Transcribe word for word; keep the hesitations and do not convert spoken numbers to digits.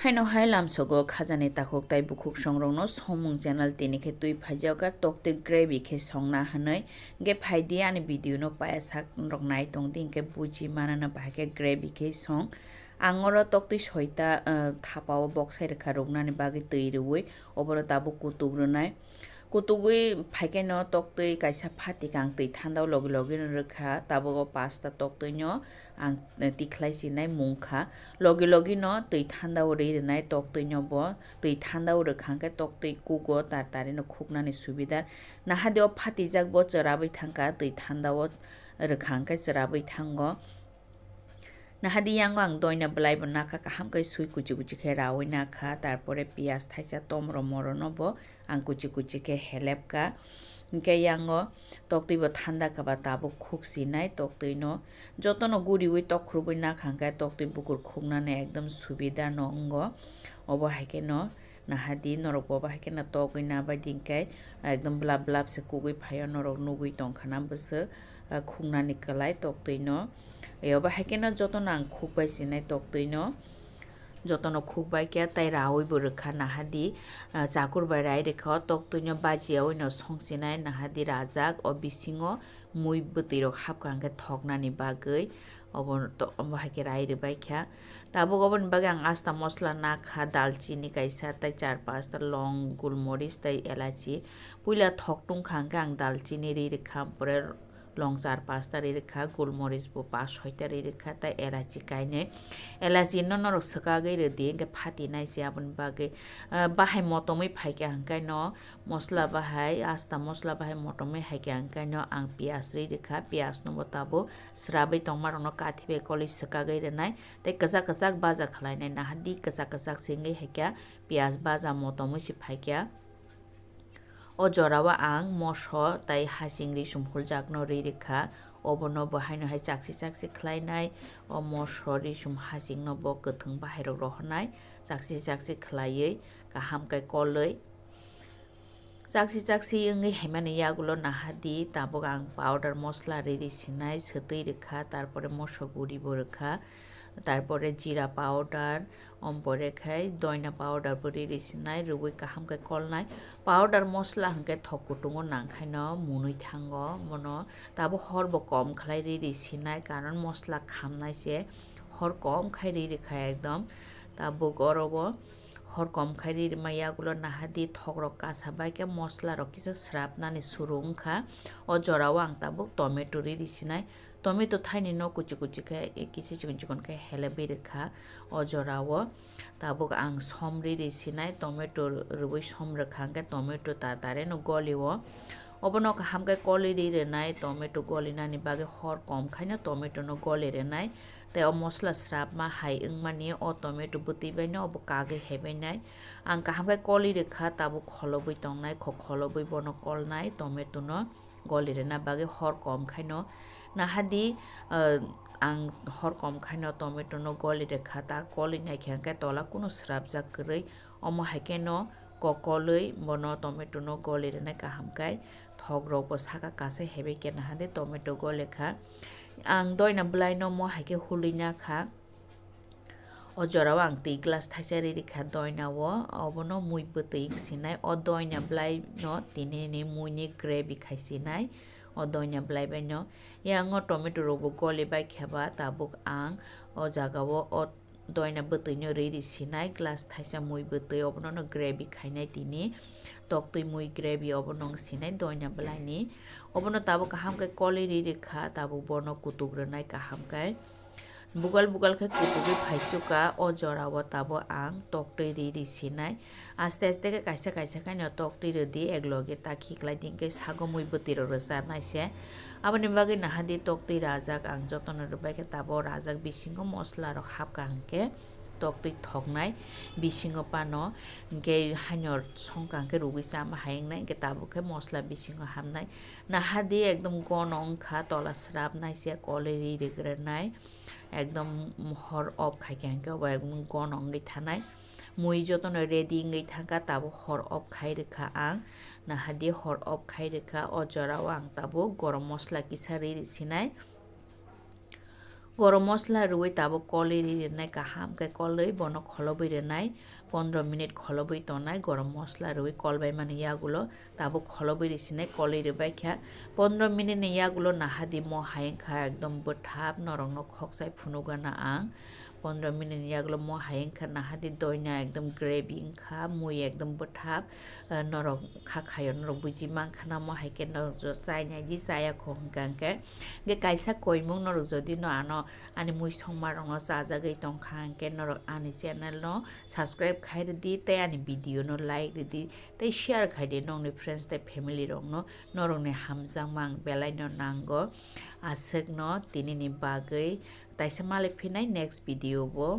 Haino hai lamsogo khajani takhuk tai bukhuk songrokno somung channel tini khe twi phaijak kha toktwi gravy khe songna hwnwi. Hwnkhe phaidi ani video no paya sak rok nai tongdi, hwnkhe buji manana bahai khe gravy khe song. Ang oro toktwi soita, ah, thapao boksai rwkha ruknani bagwi twi rwui, obono tabuk kutuk rwnai. Kutugwi phaikhe no toktwi kaisa phatik ang twi thandao logi logi no rwkha, tabuk o pasta toktwi no ang, eh, tikhlai sinai mungkha. Logi logi no twi thandao ri rwnai toktwi no bo, twi thandao rwkha hwnkhe toktwi kugo tar tari no khuknani subidar. Nahadi o phatijak bo chwrabwi thangkha, twi thandao rwkha hwnkhe chwrabwi thango. Nahadi yango ang doina bwlai bo nakha, kaham khe sui kuchi kuchi khe raui nakha, tarpore piyaj thaisa tomro moro no bo ang kuchi kuchi khe helepka. Hwnkhe yango toktwi bo thanda kha ba tabuk khuk sinai toktwi no jotono guriui tok khurubui nakha hwnkhe toktwi bukur khuknani ekdom subida no wngo. Obo hai khe no nahadi norok bo bahai kheno togwi nabaidi hwnkhe ekdom blap blap se kugui phaio, norok nugui tongkha na bwswk, ah, khuknani kwlai toktwi no. Eo bahai kheno jotono ang khukbai sinai toktwi no, jotono khukbai khe tei raui bo rwkha nahadi, ah, chakur bai rai rwkha o toktwi no bajiyaui no song sinai nahadi rajak o bisingo mui bwtwi rok hapkha hwnkhe thoknani bagwi obo to-, obo hai khe rai rwbai kha. Tabuk oboni bagwi ang asta mosla nakha, dalchini kaisa, tei char pasta long, gulmoris tei elachi. Puila thok tungkha hwnkhe ang dalchini ri rwkha, pore long char pasta ri rwkha, gulmoris bo pas soita ri rwkha, tei elachi kainwi. Elachi no norok swkagwi rwdi, hwnkhe phatinai se aboni bagwi, ah, bahai motomwi phaikha hwnkhe no mosla bahai, asta mosla bahai motomwi haikhe ang kaino ang piyaj ri rwkha, piyaj no bo tabuk srabwi tongma rokno kathi bai kolwi swkagwi rwnai tei kwchak kwchak baja khlainai, nahadi kwchak kwchak se wngwi haikha piyaj baja motomwi se phaikha. O jorao ang moso tei hasing risum huljak no ri rwkha, obono bo haino hai chakchi chakchi khlainai, o moso risum hasing no bo kwthwng bahai rok rohornai, chakchi chakchi khlaiwi kaham khe kolwi. Chakchi chakchi wngwi haimani yagulo nahadi tabuk ang powder mosla riri sinai, swtwi rwkha, tarpore moso guri bo rwkha, tarpore jira powder, ompore khai doina powder bo riri sinai, rwui kaham khe kolnai. Powder mosla hwnkhe thok kutungo nangkhaino munui thango, bono tabuk hor bo kom khlai riri sinai, karon mosla khamnai se hor kom khai riri kha ekdom. Tabuk oro bo hor kom khai ri rwma yagulo nahadi thokrok kasa bai khe mosla rok kisa srapnani suru wngkha. O jorao ang tabuk tomato ri risinai. Tomato thaini no kuchi kuchi khe, eh, kisi chikon chikon khe helebwi rwkha. O jorao tabuk ang som ri risinai, tomato rwui som rwkha hwnkhe tomato ta tare no golio. Obono kaham khe kolwi ri rwnai, tomato golinani bagwi hor kom khaino tomato no goli rwnai. Tei o mosla srapma hai wngmani o tomato bwtwi bai no obo kagwi hebai nai. Ang kaham khe kolwi rwkha, tabuk kholobwi tongnai, kho kholobwi bono kolnai tomato no goli rwna bagwi hor kom khaino. Nahadi, ah, ang hor kom khaino tomato no goli rwkha, ta kolwi naikhe hwnkhe tola kunu srapjak kwrwi. Omo hai kheno kokolwi bono tomato no goli rwnai kaham khe. Thok rok bo saka kasa hebai khe nahadi tomato gole kha. Ang doina bwlai no mo hai khe hului na kha. O jorao ang twi glass thaisa ri rikha doina o, obono mui bwtwi wng sinai. O doina bwlai no tini ni mui ni gravy khai sinai. O doina bwlai bai no. Yang o tomato rok bo goli bai kha ba tabuk ang o jaga o o doina bwtwi no ri ri sinai, glass thaisa mui bwtwi, obono no gravy khainai tini, toktwi mui gravy obono wng sinai doina bwlai ni. Obono tabuk kaham khe kolwi ri ri kha, tabuk bono kutuk rwnai kaham khe. Bugal bugal khe kutugwi phaichukha, o jora o tabuk ang toktwi ri ri sinai. Aste aste khe kaisa kaisa khe no toktwi rwdi, ekloge ta khiklai di, hwnkhe sago mui bwtwi rok rwcharnai se. Aboni bagwi nahadi toktwi rajak ang jotono rwbai khe, tabuk rajak bisingo mosla rok hapkha hwnkhe toktwi thoknai bisingo pano, hwnkhe haino songkha hwnkhe rwgwi chama hai wngnai, hwnkhe tabuk khe mosla bisingo hapnai. Nahadi ekdom gono wngkha, tola swrapnai se, kolwi ri rwgwrwnai, ekdom hor off khaikha hwnkhe obo ekdom gono wngwi thanai. Mui jotono ready wngwi thangkha, tabuk hor off khai rwkha ang. Nahadi hor off khai rwkha, o jorao ang tabuk gorom mosla kisa ri ri sinai. Gorom mosla rwui tabuk kolwi ri rwnai, kaham khe kolwi bono kholobwi rwnai, pondro minute kholobwi tongnai. Gorom mosla rwui kolbai mani yagulo tabuk kholobwi risinai, kolwi rwbai kha. Pondro minute ni yagulo nahadi mo hai wngkha ekdom bwthap, norokno khokchai phunukgana ang. Pondro minute ni yagulo mo hai wngkha nahadi doina ekdom gravy wngkha, mui ekdom bwthap, eh, norok kha khaio, norok buji mankha na mo hai khe norok jo chai nai di, chaya kho hwnkha hwnkhe. Hwnkhe kaisa koimung norok jodi no ano ani mui songma rokno chajagwi tongkha hwnkhe norok ani channel no subscribe khai rwdi tei ani video no like rwdi tei share khai di nokni friends tei family rokno, norokni hamjakma ang belai no nango. Aswkno tinini bagwi taisa malai phinai next video bo.